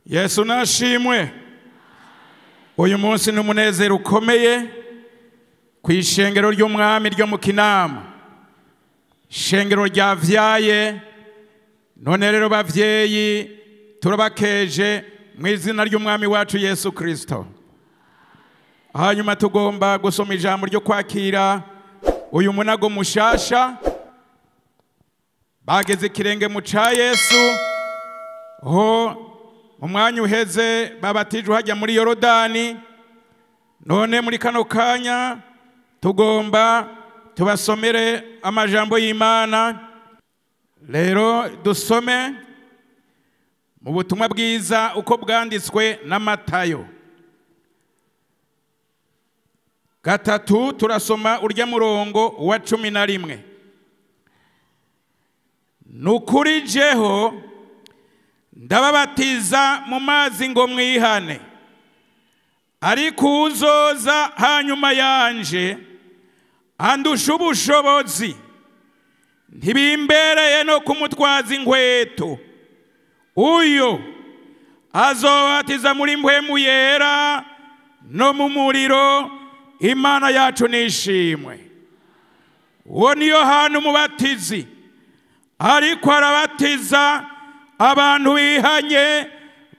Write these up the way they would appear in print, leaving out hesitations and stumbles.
Yesu nashimwe. Uyu munsi ni umunezero ukomeye ku ishengero ry'umwami ryo mu Kinama, ishengero ryavyaye. None rero bavyeyi, turabakeje mu izina ry'umwami wacu Yesu Kristo. Hanyuma tugomba gusoma ijambo ryo kwakira uyu munago mushasha bageze ikirenge mu ca Yesu, ho mu mwanya uheze babatijwe hajya muri Yorodani. None muri kano kanya tugomba tubasomere amajambo y'Imana. Rero dusome mu butumwa bwiza uko bwanditswe na Matayo 3, turasoma urya murongo wa 11. Nukuri jeho ndababatiza mu mazi ngo mwihane, ariko uzoza hanyuma yanje andusha ubushobozi, ntibimbereye no kumutwaza inkweto. Uyo azobatiza muri mpwemu yera no mu muriro. Imana yacu nishimwe. Uwo ni Yohana umubatizi, ariko arabatiza abantu bihanye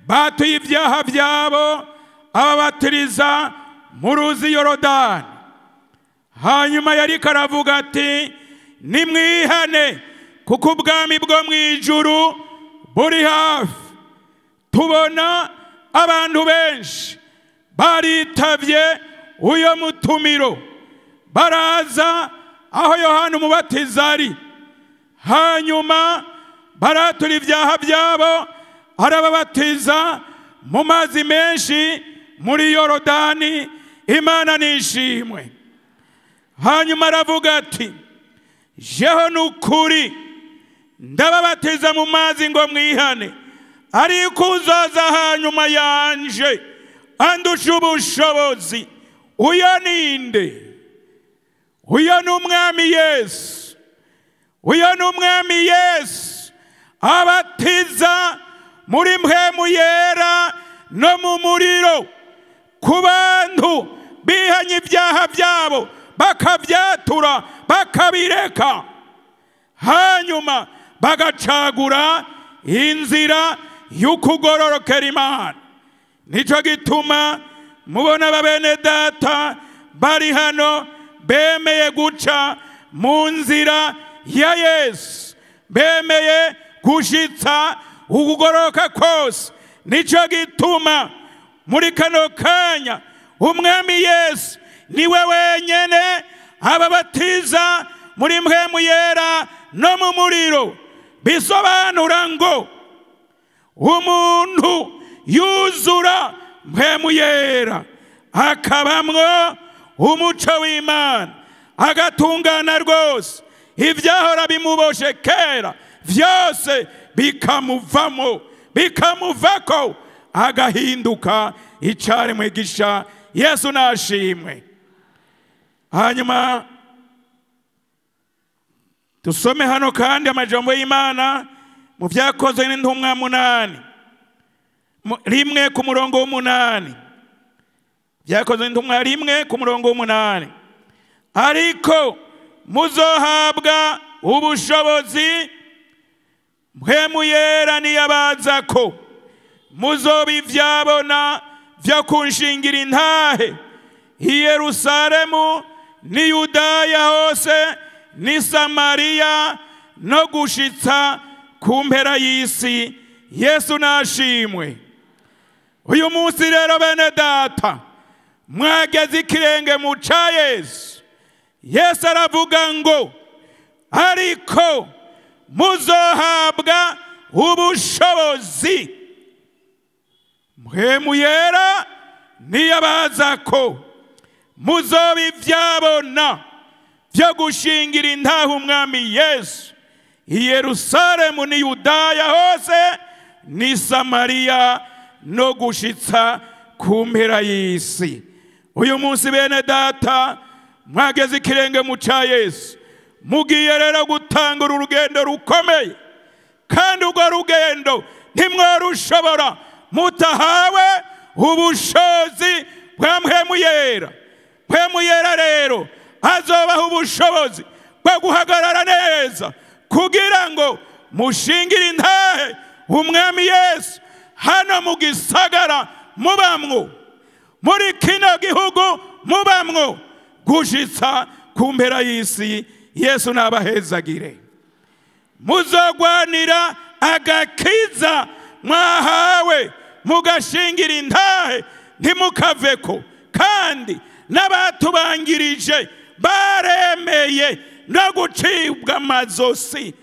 batuye ibyaha byabo, ababatiriza mu ruzi Yorodani. Hanyuma yariko aravuga ati: nimwihane kuko ubwami bwo mu ijuru buri hafi. Tubona abantu benshi baritavye uyo mutumiro, baraza aho Yohana umubatiza ari, hanyuma baratura ibyaha byabo, arababatiza mu mazi menshi muri Yorodani. Imana nishimwe. Hanyuma aravuga ati: jeho nukuri ndababatiza mu mazi ngo mwihane, ariko uzoza hanyuma yanje andusha ubushobozi. Uyo ninde? Uyo ni umwami Yesu. Uyo ni umwami Yesu abatiza muri mpwemu yera no mu muriro, ku bantu bihanye ibyaha byabo bakabyatura bakabireka, hanyuma bagacagura inzira y'ukugororokera Imana. Nico gituma mubona babene data bari hano bemeye guca mu nzira ya Yesu, bemeye gushitsa ukugororoka kose. Nico gituma muri kano kanya umwami Yesu niwe wenyene ababatiza muri mpwemu yera no mu muriro. Bisobanura ngo umuntu yuzura mpwemu yera akabamwo umuco w'Imana, agatungana rwose, ivyahora bimuboshe kera vyose bikamuvamo, bikamuvako, agahinduka icaremwe gisha. Yesu nashimwe. Hanyuma tusome hano kandi amajambo y'Imana mu vyakozwe n'intumwa 8, 1 ku murongo w'8. Vyakozwe n'intumwa 1 ku murongo w'8. Ariko muzohabwa ubushobozi mpwemu yera niyabazako, muzoba ivyabona vyo kunshingira intahe i Yerusalemu ni Yudaya hose ni Samariya no gushitsa ku mpera y'isi. Yesu nashimwe. Uyu munsi rero bene data mwageze ikirenge mu ca Yesu. Yesu aravuga ngo ariko muzohabwa ubushobozi mpwemu yera niyabazako, muzoba ivyabona vyo gushingira intahe umwami Yesu i Yerusalemu ni Yudaya hose ni Samariya no gushitsa ku mpera y'isi. Uyu munsi bene data mwageze ikirenge mu ca Yesu, mugiye rero gutangura urugendo rukomeye, kandi urwo rugendo ntimwarushobora mutahawe ubushobozi bwa Mpwemu Yera. Mpwemu Yera rero azobaha ubushobozi bwo guhagarara neza kugira ngo mushingire intahe umwami Yesu hano mu gisagara mubamwo, muri kino gihugu mubamwo, gushitsa ku mpera y'isi. Yesu nabahezagire. Muzogwanira agakiza mwahawe mugashingira intahe ntimukaveko, kandi n'abatubangirije baremeye no gucibwa amazosi,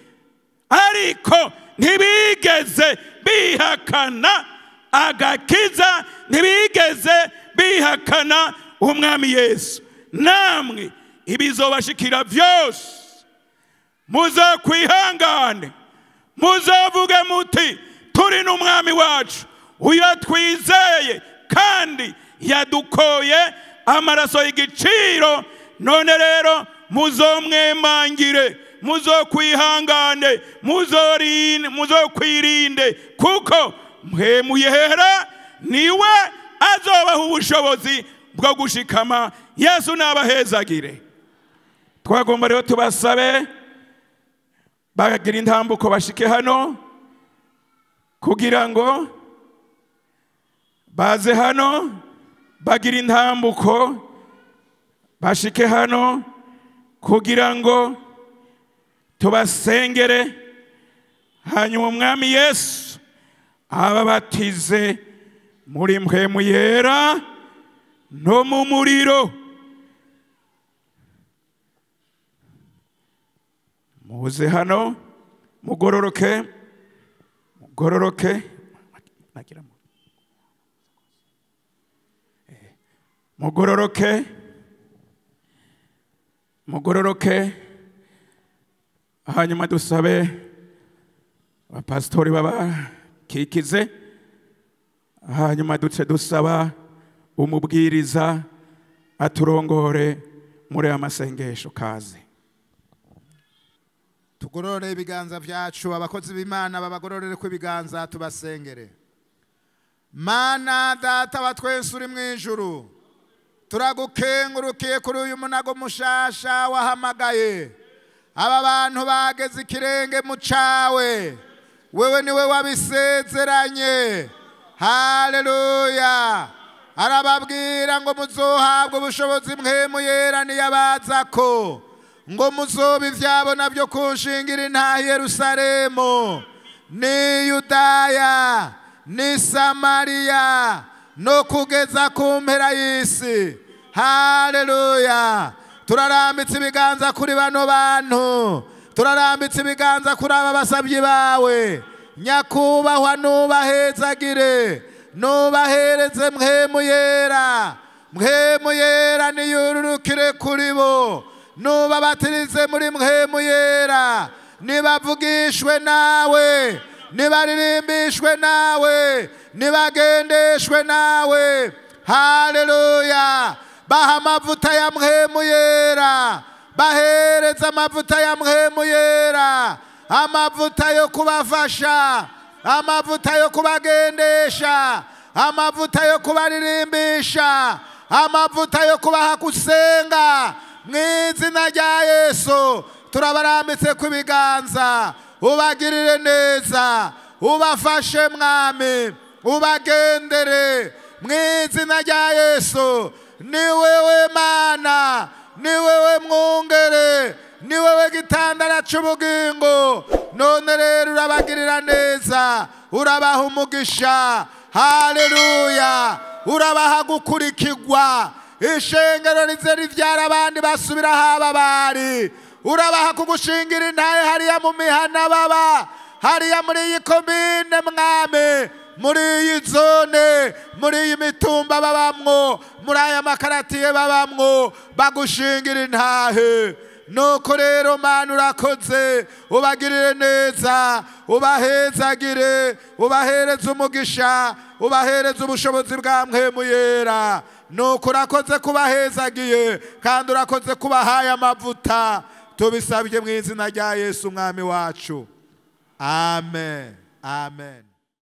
ariko ntibigeze bihakana agakiza, ntibigeze bihakana umwami Yesu. Namwe ibizobashikira vyose muzokwihangane, muzovuge muti turi n'umwami wacu uyo twizeye kandi yadukoye amaraso y'igiciro. None rero muzomwemangire, muzokwihangane, muzokwirinde, kuko Mpwemu Yera niwe azobaha ubushobozi bwo gushikama. Yesu nabahezagire. Twagomba rero tubasabe bagira intambuko bashike hano kugira ngo baze hano, bagira intambuko bashike hano kugira ngo tubasengere, hanyuma umwami Yesu ababatize muri Mpwemu Yera no mu muriro. Muze hano mugororoke, mugororoke, mugororoke, mugororoke. Hanyuma dusabe abapasitori babakikize, hanyuma duce dusaba umubwiriza aturongore muri aya masengesho. Kaze tugorore ibiganza byacu, abakozi b'Imana babagororere ku ibiganza, tubasengere. Mana Data wa twese uri mu ijuru, turagukengurukiye kuri uyu munago mushasha wahamagaye aba bantu bageze ikirenge mu cawe. Wewe niwe wabisezeranye. Haleluya. Arababwira ngo muzohabwa ubushobozi Mpwemu Yera niyabazako, ngo muzoba ivyabo navyo kunshingira intahe Yerusalemu ni Yudaya ni Samariya no kugeza ku mpera y'isi. Haleluya. Turarambitse ibiganza kuri bano bantu, turarambitse ibiganza kuri aba basabyi bawe. Nyakubahwa nubahezagire, nubahereze Mpwemu Yera. Mpwemu Yera niyururukire kuri bo, nubabatirize muri Mpwemu Yera. Nibavugishwe nawe, nibaririmbishwe nawe, nibagendeshwe nawe. Haleluya. Baha amavuta ya Mpwemu Yera, bahereza amavuta ya Mpwemu Yera, amavuta yo kubafasha, amavuta yo kubagendesha, amavuta yo kubaririmbisha, amavuta yo kubaha gusenga. Mu izina rya Yesu turabarambitse ku biganza, ubagirire neza, ubafashe mwami, ubagendere mu izina rya Yesu. Ni wewe Mana, ni wewe mwungere, ni wewe gitandara c'ubugingo. None rero urabagirira neza, urabaha umugisha. Haleluya. Urabaha gukurikirwa, ishengero rize rivyara abandi basubira haba bari. Urabaha kugushingira intahe hariya mu mihana baba, hariya muri iyi komine mwami, muri iyi zone, muri iyi mitumba babamwo, muri aya makaratiye babamwo, bagushingira intahe. Nuko rero Mana urakoze, ubagirire neza, ubahezagire, ubahereze umugisha, ubahereze ubushobozi bwa Mpwemu Yera. Nuko urakoze kubahezagiye, kandi urakoze kubahaye amavuta. Tubisabye mu izina rya Yesu umwami wacu. Amen. Amen.